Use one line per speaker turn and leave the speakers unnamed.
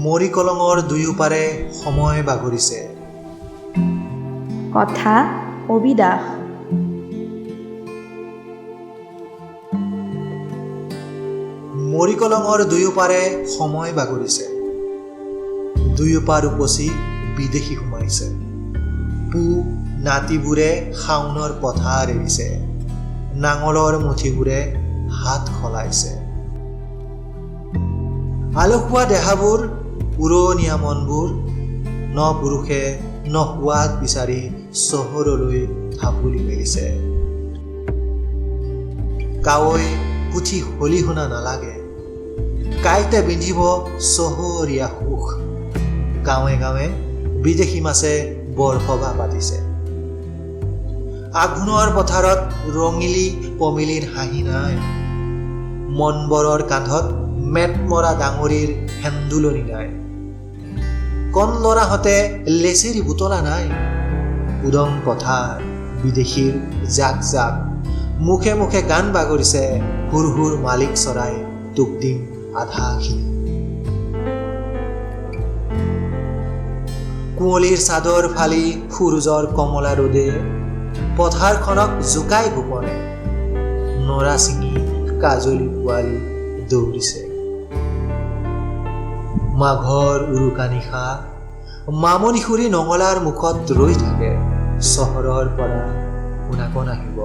মৰিকলঙৰ দুয়োপাৰে সময় বাগৰিছে।
কথা অবিদাস।
মৰিকলঙৰ দুয়োপাৰে সময় বাগৰিছে। দুয়োপাৰ উপচি বিদেশী সোমাইছে। পু নাতিবোৰে শাওনৰ পথাৰ এৰিছে। নাঙলৰ মুঠিবোৰে হাত সলাইছে। আলসুৱা দেহাবোৰ, উৰণীয়া মনবোৰ ন পুৰুষে ন সোৱাদ বিচাৰি চহৰলৈ ঢাপলি মেলিছে। কাৱৈ পুথি হলিহনা নালাগে, কাঁইটে বিন্ধিব চহৰীয়া সুখ। গাঁৱে গাঁৱে বিদেশী মাছে বৰসভা পাতিছে। আঘোণৰ পথাৰত ৰঙিলী পমিলীৰ হাঁহি নাই। মনবৰৰ কান্ধত মেট মৰা ডাঙৰীৰ হেন্দুলনি নাই। কণ ল'ৰাহঁতে লেচেৰি বুটলা নাই। উদং পথাৰ বিদেশীৰ জাক জাক, মুখে মুখে গান বাগৰিছে। হুৰ হুৰ মালিক চৰাই তোক দিম আধাখিনি। কুঁৱলীৰ চাদৰ ফালি সূৰুযৰ কমলা ৰ'দে পথাৰখনক জোকাই গোপনে নৰা ছিঙি কাজলী পোৱালি দৌৰিছে। মাঘৰ উৰুকা নিশা মামনি খুৰী নঙলাৰ মুখত ৰৈ থাকে, চহৰৰ পৰা কোনাকোন আহিব।